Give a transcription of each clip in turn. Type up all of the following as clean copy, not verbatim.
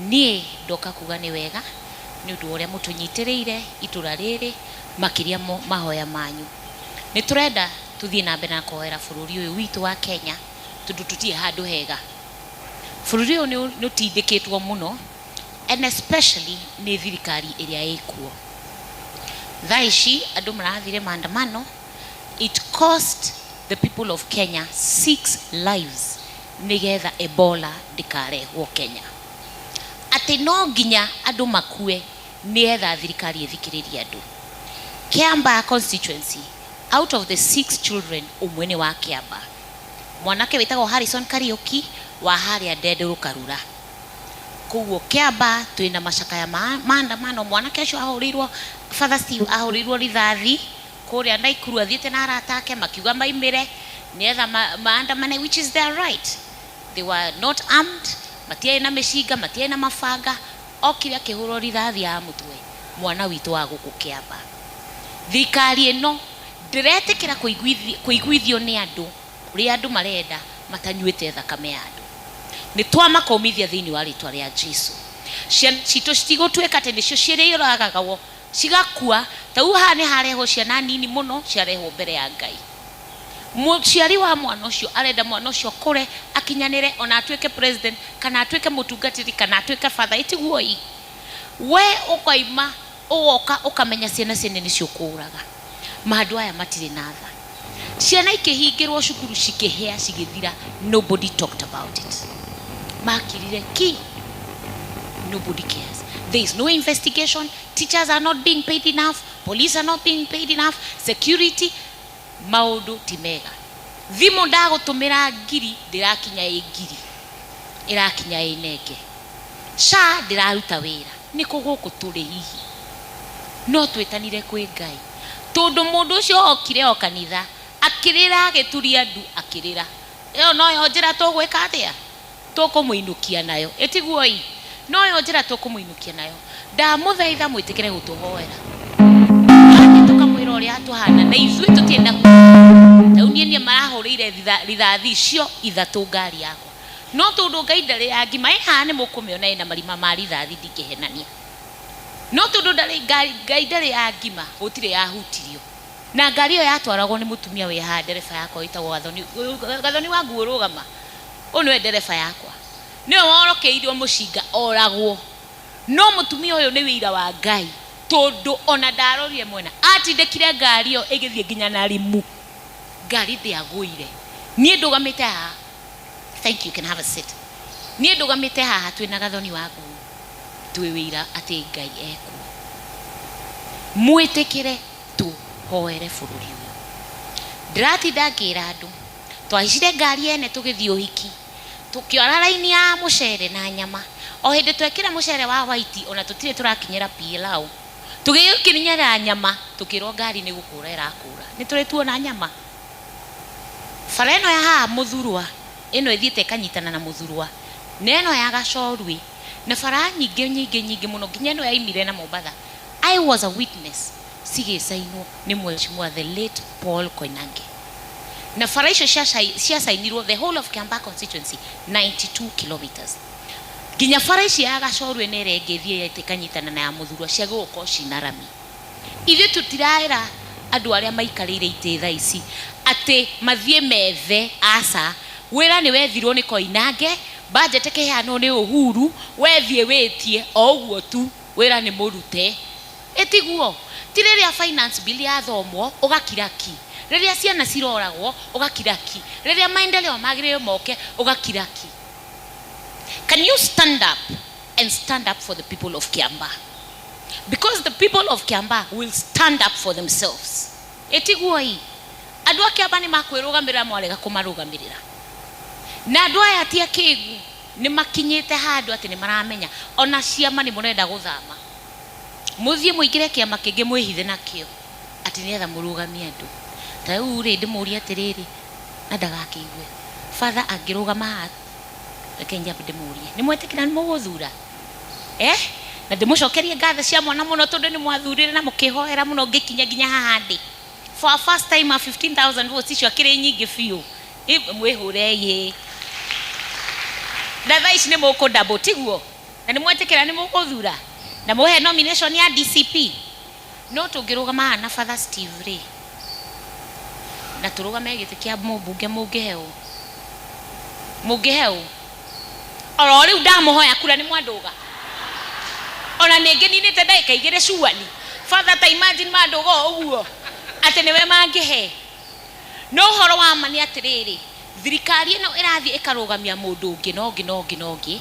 Niĩ ndoka kuga nĩ wega nĩ ũndũ wa ũrĩa mũtũnyitĩrĩire itũra rĩrĩ, makĩria mahoya manyu. Nĩ tũrenda tũthiĩ na mbere na kũhoera bũrũri ũyũ witũ wa Kenya tondũ tũtirĩ handũ hega. Bũrũri ũyũ nĩ ũtindĩkĩtwo mũno and especially nĩ thirikari ĩrĩa ĩkuo. Thaa ici andũ marathire maandamano, it cost the people of Kenya six lives nĩgetha Ebola ndĩkarehwo Kenya. Atĩ no nginya andũ makue nĩgetha thirikari ĩthikĩrĩrie andũ. Kiambaa constituency, out of the six children, ũmwe nĩ wa Kiambaa. Mwanake wĩtagwo Harrison Kariũki wa harĩa Ndendũrũ Karura. Koguo Kiambaa twĩna macakaya ma maandamano. Mwanake ũcio ahũrĩirwo, Father Steve, ahũrĩirwo rithathi kũrĩa Naikuru athiĩte na arata ake, makiuga maimĩre nĩgetha maandamane, which is their right. They were not armed, matiarĩ na mĩcinga, matiarĩ na mabanga. Okire akĩhũrwo rithathi ya mũtwe, mwana witũ wa gũkũ Kiambaa. Thirikari ĩno ndĩretĩkĩra kũiguithio nĩ andũ ũrĩa andũ marenda matanyuĩte thakame ya andũ. Nĩ twamakũmithia thĩinĩ wa rĩtwa rĩa Jesu. Ciana citũ citigũtuĩka atĩ nĩcio cirĩũragagwo cigakua. Ta rĩu haha nĩ harehwo ciana nini mũno, ciarehwo mbere ya Ngai. Mũciari wa mwana ũcio arenda mwana ũcio akũre akinyanĩre, ona atuĩke president kana atuĩke mũtungatĩri kana atuĩke father, ĩtiguo ĩ we ũkoima ũgoka ũkamenya ciana ciene nĩcio ũkũraga. Mandũ aya matirĩ na tha. Ciana ikĩhingĩrwo cukuru, cikĩhĩa, cigĩthira, nobody talked about it. Makirire ki, nobody cares. There is no investigation. Teachers are not being paid enough, police are not being paid enough, security, maũndũ ti mega. Thimũ ndagũtũmĩra ngiri ndĩrakinya ĩ ngiri, ĩrakinya ĩ nenge. SHA ndĩraruta wĩra. Nĩkũ gũkũ tũrĩ? Hihi no twĩtanire kwĩ Ngai, tondũ mũndũ ũcio okire o kanitha akĩrĩra, agĩturia ndu akĩrĩra. Ĩyo noyo njĩra tũgwĩka atĩa? Tũkũmũinũkia nayo, ĩtiguo ĩ noyo njĩra tũkũmũinũkia nayo. Ndamũthaitha mwĩtĩkĩre gũtũhoera, nathiĩ tũkamwĩra ũrĩa tũhana, na ithuĩ tũtirĩ na rĩu. Niĩ marahũrĩire rithathi icio ithatũ ngari yakwa, no tondũ Ngai ndarĩ ya ngima ĩ haha, nĩ mũkũmĩona ĩna marima ma rithathi, ndingĩhenania. No tondũ ndarĩ Ngai ndarĩ ya ngima, gũtirĩ yahutirio. Na ngari ĩyo yatwaragwo nĩ mũtumia wĩ haha, ndereba yakwa wĩtagwo Gathoni. Gathoni wa nguo, rũgama. Ũyũ nĩwe ndereba yakwa, nĩwe worokeirio mũcinga oragwo. No mũtumia ũyũ nĩ wĩira wa Ngai, tondũ ona ndarorire mwena, atindĩkire ngari ĩyo ĩgĩthiĩ nginya na rimu, ngari ndĩagũire. Niĩ ndũgamĩte haha. Thank you, you can have a seat. Niĩ ndũgamĩte haha twĩna Gathoni wa nguo, twĩ wĩira atĩ Ngai ekuo. Mwĩtĩkĩre tũhoere bũrũri ũyũ. Ndĩratinda ngĩra andũ, twahaicire ngari ene tũgĩthiĩ ũhiki, tũkĩora raini ya mũcere na nyama. O hĩndĩ twekĩra mũcere wa white, ona tũtirĩ tũrakinyĩra pilau, tũgĩkinyĩra nyama, tũkĩrwo ngari nĩ gũkũra ĩrakũra. Nĩ tũrĩ tuona nyama bara ĩno ya haha Mũthurwa, ĩno ĩthiĩte ĩkanyitana na Mũthurwa na ĩno ya Gacorui na bara nyingĩ nyingĩ nyingĩ mũno, nginya ĩno yaimire na Mombatha. I was a witness cigĩcainwo nĩ Mheshimiwa the late Paul Koinange, na bara icio ciacainirwo the whole of Kiambaa constituency, 92 kilometers, nginya bara ici ya Gacorue na ĩrĩa ĩngĩ ĩthiĩ ĩkanyitana na ya Mũthurwa, ciagĩrĩirwo gũkorwo cina rami. Ithuĩ tũtiraĩra andũ arĩa maikarĩire itĩ thaa ici atĩ mathiĩ methe. Aca, wĩra nĩ wethirwo nĩ Koinange, budget ĩkĩheanwo nĩ Uhuru. Wethiĩ wĩtie o ũguo tu, wĩra nĩ mũrute, ĩtiguo? Ti rĩrĩa finance bill yathomwo ũgakira ki, rĩrĩa ciana ciroragwo ũgakira ki, rĩrĩa maendeleo magĩrĩire moke ũgakira ki. Can you stand up and stand up for the people of Kiambaa? Because the people of Kiambaa will stand up for themselves, ĩtiguo ĩ? Andũ a Kiambaa nĩ makwĩrũgamĩrĩra mwarega kũmarũgamĩrĩra. Na andũ aya ti akĩgu, nĩ makinyĩte handũ atĩ nĩ maramenya ona ciama nĩ mũrenda gũthama, mũthiĩ mũingĩre kĩama kĩngĩ, mwĩhithe nakĩo atĩ nĩgetha mũrũgamie andũ. Ta rĩu rĩ, ndĩmũrie atĩrĩrĩ, na ndagakĩigue, father angĩrũgama haha, reke nyambe ndĩmũrie, nĩ mwetĩkĩra nĩ mũgũthura, eh? Na ndĩmũcokerie ngatho cia mwana mũno, tondũ nĩ mwathurire na mũkĩhoera mũno ngĩkinya nginya haha ndĩ for a first time. A 15,000 votes icio akĩrĩ nyingĩ biũ. Mwĩhũrei na thaa ici nĩ mũkũ double, tiguo? Na nĩ mwetĩkĩra nĩ mũgũthura na mũhe nomination ya DCP. No tũngĩrũgama haha na Father Steve rĩ, na tũrũgame gĩtĩ kĩa mũmbunge, mũngĩhe ũ? Mũngĩhe ũ? Oro rĩu ndamũhoya kura nĩ mwandũga. Ona nĩ ngĩninĩte ndagĩka 2 surely. Father, ta imagine mandũga ũguo atĩ nĩwe mangĩhe. No ũhoro wa ma nĩ atĩrĩrĩ, thirikari ĩno ĩrathiĩ ĩkarũgamia mũndũ ũngĩ na ũngĩ na ũngĩ na ũngĩ,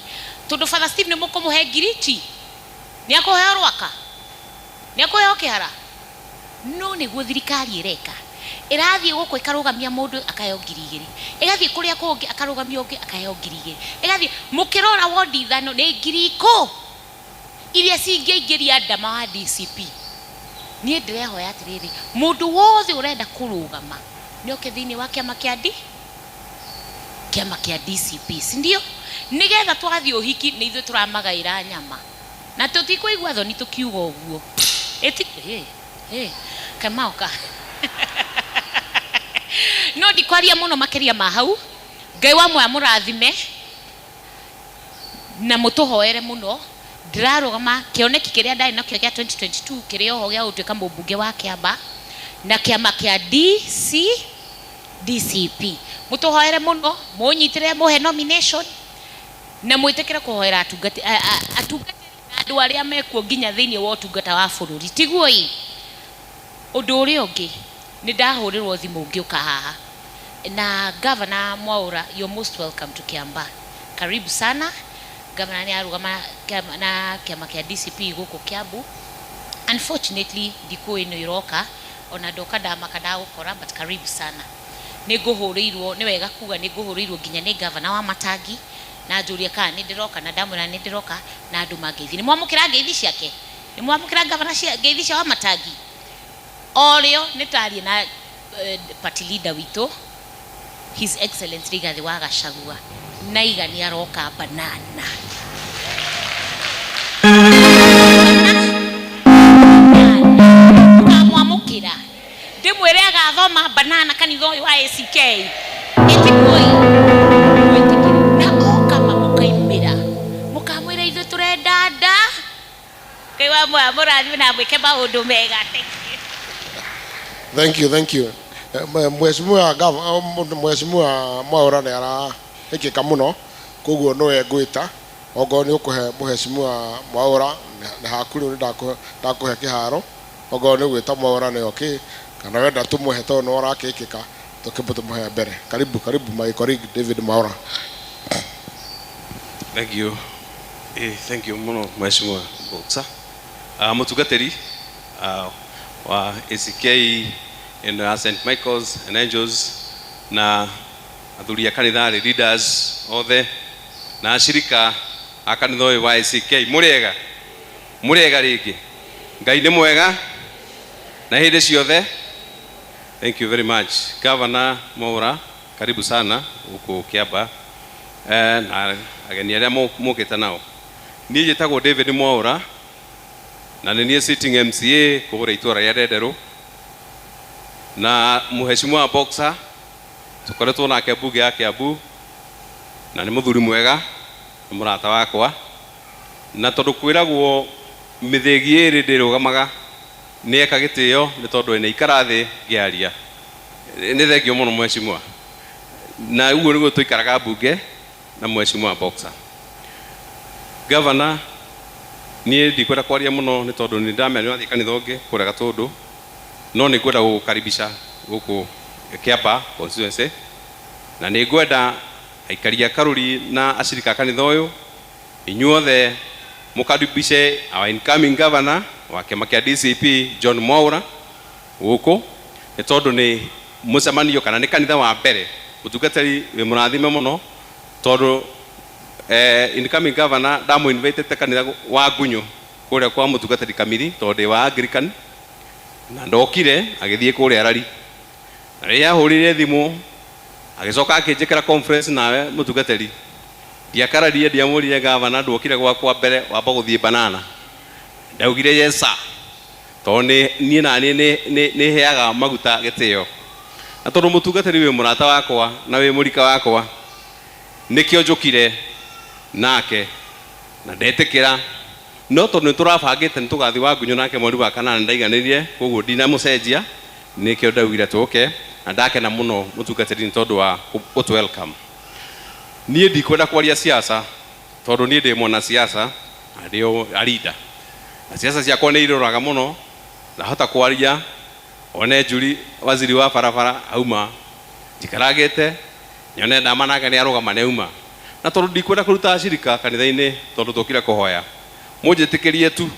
tondũ Father Steve nĩ mũkũmũhe ngiriti, nĩ akũheo rwaka, nĩ akũheo kĩhara. No nĩguo thirikari ĩreka. Ĩrathiĩ gũkũ ĩkarũgamia mũndũ akaheo 2000, ĩgathiĩ kũrĩa kũngĩ akarũgamia ũngĩ akaheo 2000, ĩgathiĩ mũkĩrora wondi 5 nĩ ngiri ikũ iria cingĩingĩria ndama wa DCP. Niĩ ndĩrehoya atĩrĩrĩ, mũndũ wothe ũrenda kũrũgama nĩ oke thĩinĩ wa kĩama kĩa D kĩama kĩa DCP, si ndio? Nĩgetha twathiĩ ũhiki nĩ ithuĩ tũramagaĩra nyama na tũtikũigua thoni tũkiuga ũguo. Ĩti ĩ kemaoka no ndikwaria mũno makĩria ma hau. Ngai wa muoya mũrathime na mũtũhoere mũno. Ndĩrarũgama kĩoneki kĩrĩa ndarĩ nakĩo gĩa 2022 kĩrĩ oho gĩa gũtuĩka mũmbunge wa Kĩamba na kĩama kĩa DCP. Mũtũhoere mũno, mũnyitĩrĩre, mũhe nomination na mwĩtĩkĩre kũhoera atungatĩri na andũ arĩa mekuo nginya thĩinĩ wa ũtungata wa bũrũri, tiguo ĩ? Ũndũ ũrĩa ũngĩ, nĩ ndahũrĩrwo thimũ ngĩũka haha na Governor Mwaura, you're most welcome to Kiambaa. Karibu sana. Governor nĩ arũgama na kĩama kĩa DCP gũkũ Kiambu. Unfortunately ndikũĩ ĩno ĩroka, ona ndoka ndamaka ndagũkora, but karibu sana. Nĩ ngũhũrĩirwo, nĩ wega kuga nĩ ngũhũrĩirwo nginya nĩ governor wa Matangi na njũria kana nĩ ndĩroka, na ndamwĩra nĩ ndĩroka na andũ mangeithi. Nĩ mwamũkĩra ngeithi ciake? Nĩ mwamũkĩra governor cia ngeithi cia Wamatangi? O rĩo nĩ tarie na party leader witũ His Excellency Rigathi wa Gachagua, naiga nĩ aroka banana. Mũkamwamũkĩra, ndĩmwĩre agathoma banana kanitha ũyũ wa ACK, ĩtiguo ĩ? Mwĩtĩkĩre na oka ma mũkaimĩra mũkamwĩra ithuĩ tũrenda nda. Ngai wa muoya mũrathime na mwĩke maũndũ mega. Thank you. Thank you, thank you. Mheshimiwa Mheshimiwa Mwaura nĩ arahĩkĩka mũno, koguo nĩwe ngwĩta ongorwo nĩ ũkũhe Mheshimiwa Mwaura nĩ haku rĩu, nĩ ndakũhe kĩharo. Ongorwo nĩ ũgwĩta Mwaura nĩ okay, kana wenda tũmũhe tondũ nĩ ũrakĩkĩka, tũkĩmbe tũmũhe mbere. Karibu, karibu my colleague David Mwaura. Thank you. Thank you mũno Mheshimiwa Boxer. Mũtungatĩri wa ACK ĩno ya St Michael's and Angels na athuri a kanitha rĩ, leaders othe na acirika a kanitha ũyũ wa ACK, mũrĩega? Mũrĩega rĩngĩ? Ngai nĩ mwega na hĩndĩ ciothe. Thank you very much. Governor Mwaura, karibu sana gũkũ Kĩamba na ageni arĩa mũkĩte nao. Niĩ njĩtagwo David Mwaura na nĩ niĩ sitting MCA kũrĩa itũra rĩa Ndenderũ, na Mheshimiwa Boxer tũkoretwo nake mbunge ya Kiambu na nĩ mũthuri mwega, nĩ mũrata wakwa, na tondũ kwĩragwo mĩthĩgi ĩrĩ ndĩrũgamaga, nĩ eka gĩtĩo nĩ tondũ nĩ ikara thĩ ngĩaria. Nĩ thengio mũno Mheshimiwa, na ũguo nĩguo tũikaraga mbunge na Mheshimiwa Boxer. Governor, niĩ ndikwenda kwaria mũno nĩ tondũ nĩ ndamenya nĩ ũrathiĩ kanitha ũngĩ kũrĩa Gatũndũ, no nĩ ngwenda gũgũkaribisha gũkũ Kĩamba constituency, na nĩ ngwenda aikari a Karuri na acirika a kanitha ũyũ inyuothe mũkaribishe our incoming governor wa kĩama kĩa DCP John Mwaura gũkũ, nĩ tondũ nĩ mũcemanio kana nĩ kanitha wa mbere. Mũtungatĩri, wĩ mũrathime mũno tondũ incoming governor ndamũ-invitĩte kanitha wa Ngunyũ kũrĩa kwa mũtungatĩri Kamiri, tondũ ndĩ wa Anglican, na ndokire agĩthiĩ kũrĩa Rari, na rĩrĩa ahũrire thimũ agĩcoka akĩnjĩkĩra conference nawe mũtungatĩri, ndiakararie, ndiamũrire, "Gavana, ndwokire gwakwa mbere wamba gũthiĩ banana." Ndaugire, "Yes sir," tondũ nĩ niĩ na niĩ nĩ heaga maguta gĩtĩo, na tondũ mũtungatĩri wĩ mũrata wakwa na wĩ mũrika wakwa, nĩkĩo njũkire nake. Na ndetĩkĩra, no tondũ nĩ tũrabangĩte nĩ tũgathiĩ wa ngunyo nake mweri wa kanana, ndaiganĩrie, koguo ndinamũcenjia. Nĩkĩo ndaugire tũke, na ndakena mũno, mũtungatĩri, nĩ tondũ wa gũtũ welcome. Niĩ ndikwenda kwaria siasa tondũ niĩ ndĩ mwana siasa na ndĩ o a leader, na siasa ciakwa nĩ iroraga mũno. Ndahota kwaria one Njuri, waziri wa barabara, auma njikarangĩte nyone ndamananga nĩ arũgama, nĩ auma. Na tondũ ndikwenda kũruta acirika kanitha-inĩ, tondũ tũkire kũhoya, mũnjĩtĩkĩrie tu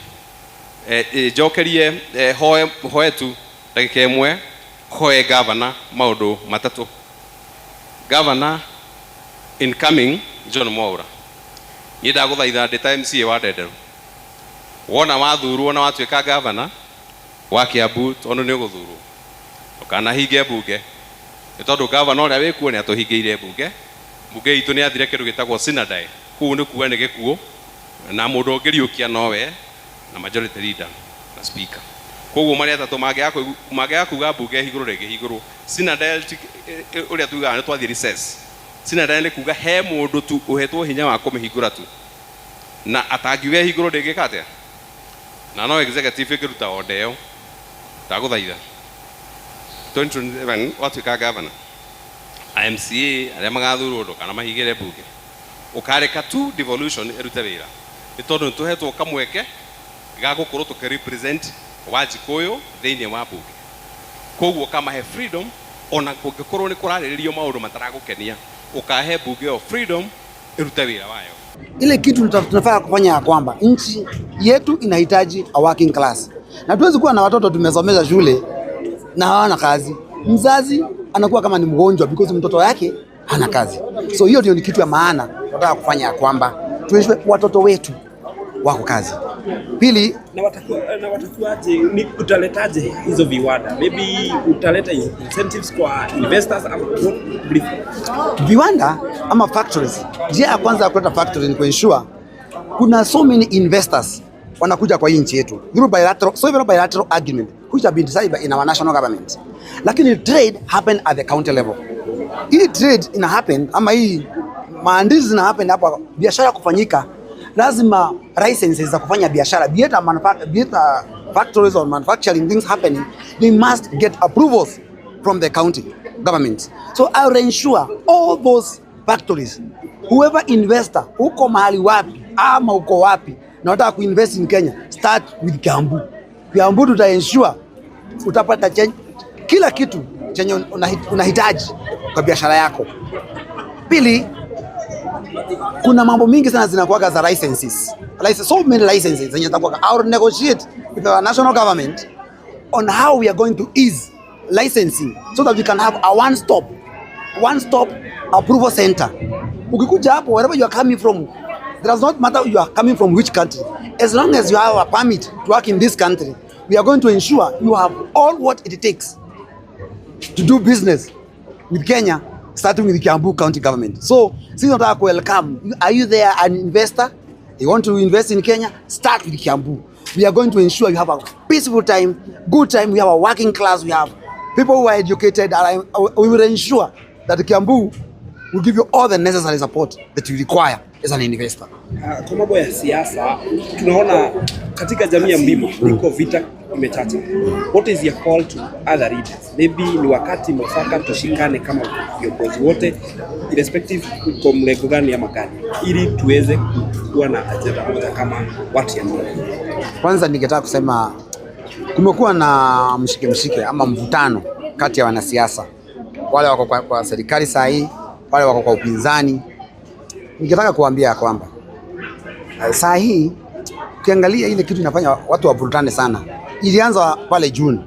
njokerie hoe, hoe tu ndagĩka ĩmwe, hoe gavana maũndũ matatũ. Gavana incoming John Mwaura, niĩ ndagũthaitha ndĩ ta MCA wa Ndenderu, wona wathurwo na watuĩka gavana wa Kiambu, tondũ nĩ ũgũthurwo, ndũkanahinge mbunge, nĩ tondũ gavana ũrĩa wĩkuo nĩ atũhingĩire mbunge. Mbunge itũ nĩ yathire kĩndũ gĩtagwo sine die, kũu nĩ kuga nĩ gĩkuũ, na mũndũ ũngĩriũkia nowe na majority leader na speaker. Koguo marĩa atatũ mangĩaga kuga mbunge ĩhingũrwo rĩngĩ hingũrwo sine die. Ũrĩa tugaga nĩ twathiĩ recess, sine die nĩ kuga he mũndũ tu ũhetwo hinya wa kũmĩhingũra tu, na atangiuga ĩhingũrwo ndĩngĩka atĩa, na no executive ĩngĩruta order ĩyo. Ndagũthaitha, 2027 watuĩka governor, MCA arĩa magathurwo ndũkana mahingĩre mbunge, ũkareka tu devolution ĩrute wĩra, nĩ tondũ nĩ tũhetwo kamweke ga gũkorwo tũkĩ represent Wanjikũyũ thĩinĩ wa mbunge. Koguo kamahe freedom, ona kũngĩkorwo nĩ kũrarĩrĩrio maũndũ mataragũkenia, ũkahe mbunge ĩyo freedom ĩrute wĩra wayo. Ile kitu tunafaa kufanya ya kwamba nchi yetu inahitaji a working class, na tuwezi kuwa na watoto tumesomesha shule na hawana kazi. Mzazi anakuwa kama ni mgonjwa because mtoto yake hana kazi. So hiyo ndio ni kitu ya maana tunataka kufanya ya kwamba tuensure watoto wetu wako kazi. Pili, Na watakuwaje, ni utaletaje hizo viwanda? Maybe utaleta incentives kwa investors ama what, briefly? Viwanda ama factories, njia ya kwanza ya kuleta factory ni kuensure kuna so many investors wanakuja kwa hii nchi yetu through bilateral, several bilateral agreement which have been decided by in our national government, lakini trade happen at the county level. Hii trade ina happen ama hii maandizi zina happen hapa, biashara kufanyika, lazima licenses za kufanya biashara, be it a factories or manufacturing things happening, they must get approvals from the county government. So I will ensure all those factories, whoever investor, uko mahali wapi ama uko wapi na unataka kuinvest in Kenya, start with Kiambu. Kiambu tuta ensure utapata kila kitu chenye unahitaji kwa biashara yako. Pili, kuna mambo mingi sana zinakuwaga za licenses. License, so many licenses zenye zitakuwaga. I will negotiate with our national government on how we are going to ease licensing so that we can have a one stop approval center. Ukikuja hapo, wherever you are coming from, it does not matter you are coming from which country. As long as you have a permit to work in this country, we are going to ensure you have all what it takes to do business with Kenya, starting with the Kiambu County government. So, sisi tunataka ku welcome. Are you there an investor? You want to invest in Kenya? Start with Kiambu. We are going to ensure you have a peaceful time, good time. We have a working class. We have people who are educated. And we will ensure that Kiambu will give you all the necessary support that you require as an investor. Kwa mambo ya siasa, tunaona katika jamii ya mlima iko vita imechacha. What is your call to other leaders? Maybe ni wakati mwafaka tushikane kama viongozi wote irrespective uko mlengo gani ama gani, ili tuweze kuwa na agenda moja kama watu ya mlima. Kwanza ningetaka kusema kumekuwa na mshike mshike ama mvutano kati ya wanasiasa wale wako kwa serikali saa hii, wale wako kwa upinzani. Ningetaka kuambia ya kwamba saa hii ukiangalia ile kitu inafanya watu wavurutane sana, ilianza pale June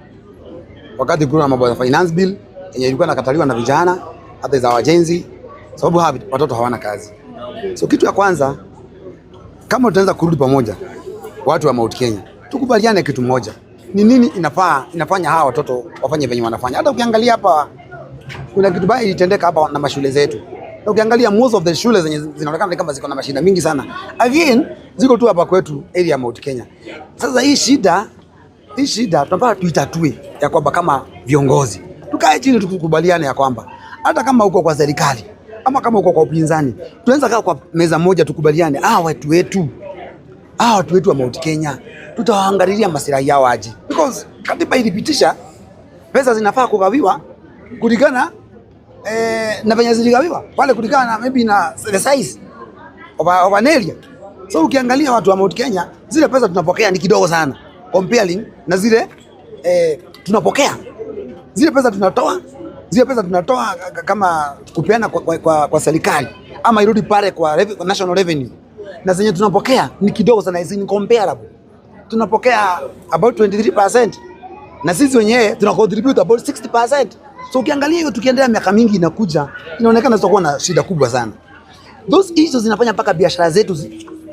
wakati kuna mambo ya finance bill yenye ilikuwa inakataliwa na vijana hata za wajenzi, sababu hawa watoto hawana kazi. So kitu ya kwanza, kama tutaanza kurudi pamoja, watu wa Mount Kenya, tukubaliane kitu moja, ni nini inafaa inafanya hawa watoto wafanye venye wanafanya. Hata ukiangalia hapa kuna kitu baya ilitendeka hapa na mashule zetu, na ukiangalia most of the shule zenye zinaonekana ni kama ziko na mashida mingi sana, again ziko tu hapa kwetu area ya Mount Kenya. Sasa hii shida tunafaa tuitatue, ya kwamba kama viongozi tukae chini tukubaliane ya kwamba hata kama uko kwa serikali ama kama uko kwa upinzani, tunaweza kaa kwa meza moja tukubaliane, watu wetu Hawa watu wetu wa Mount Kenya tutawaangalilia masilahi yao aje? Because katiba ilipitisha pesa zinafaa kugawiwa kulingana na venye ziligawiwa pale kulingana na maybe na the size of an area. So ukiangalia watu wa Mount Kenya, zile pesa tunapokea ni kidogo sana comparing na zile tunapokea zile pesa tunatoa, zile pesa tunatoa kama kupeana kwa serikali ama irudi pale kwa national revenue, na zenye tunapokea ni kidogo sana, is incomparable. Tunapokea about 23% na sisi wenyewe tuna contribute about 60%. So ukiangalia hiyo, tukiendelea miaka mingi inakuja, inaonekana tutakuwa na shida kubwa sana. Those issues zinafanya mpaka biashara zetu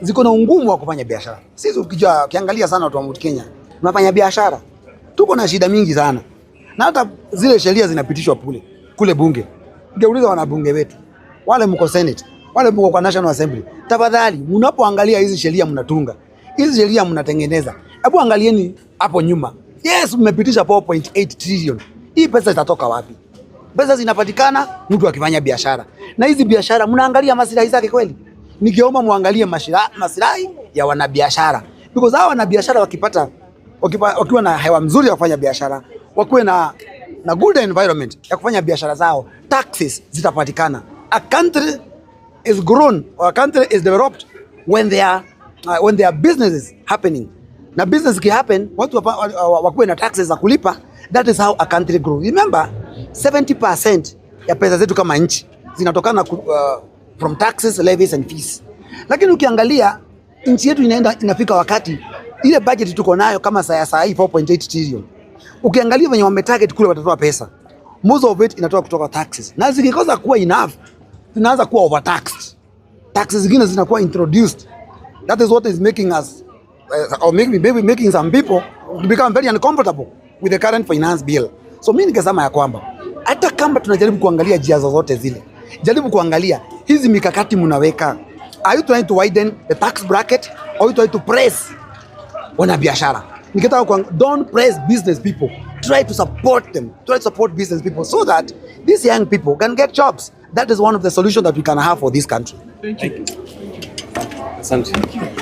ziko na ungumu wa kufanya biashara. Sisi ukijua, ukiangalia sana watu wa Mount Kenya tunafanya biashara, tuko na shida mingi sana, na hata zile sheria zinapitishwa kule bunge. Ungeuliza wanabunge wetu wale mko Senate, wale mko kwa National Assembly, tafadhali mnapoangalia hizi sheria mnatunga, hizi sheria mnatengeneza, hebu angalieni hapo nyuma. Yes, mmepitisha 4.8 trillion. Hii pesa itatoka wapi? Pesa zinapatikana mtu akifanya biashara, na hizi biashara mnaangalia maslahi zake kweli? Nikiomba muangalie maslahi ya wanabiashara, because hawa wanabiashara wakiwa na hewa mzuri ya kufanya biashara, wakiwe na good environment ya kufanya biashara zao, taxes zitapatikana. A country is grown or a country is developed when there are businesses happening. Na business ki happen, watu wakuwe na taxes za kulipa. That is how a country grows. Remember, 70% ya pesa zetu kama nchi zinatokana from taxes, levies and fees. Lakini ukiangalia nchi yetu inaenda inafika wakati ile budget tuko nayo kama saa hii 4.8 trillion. Ukiangalia venye wametarget kule watatoa pesa, most of it inatoka kutoka taxes, na zikikosa kuwa enough zinaanza kuwa overtaxed. Taxes zingine zinakuwa introduced. That is what is making us or maybe making some people to become very uncomfortable with the current finance bill. So mimi ningesema ya kwamba hata kama tunajaribu kuangalia njia zozote zile, jaribu kuangalia hizi mikakati mnaweka. Are you trying to widen the tax bracket or are you trying to press wanabiashara? Nikitaka don't press business people. Try to support them. Try to support business people so that these young people can get jobs. That is one of the solutions that we can have for this country. Thank you. Asante.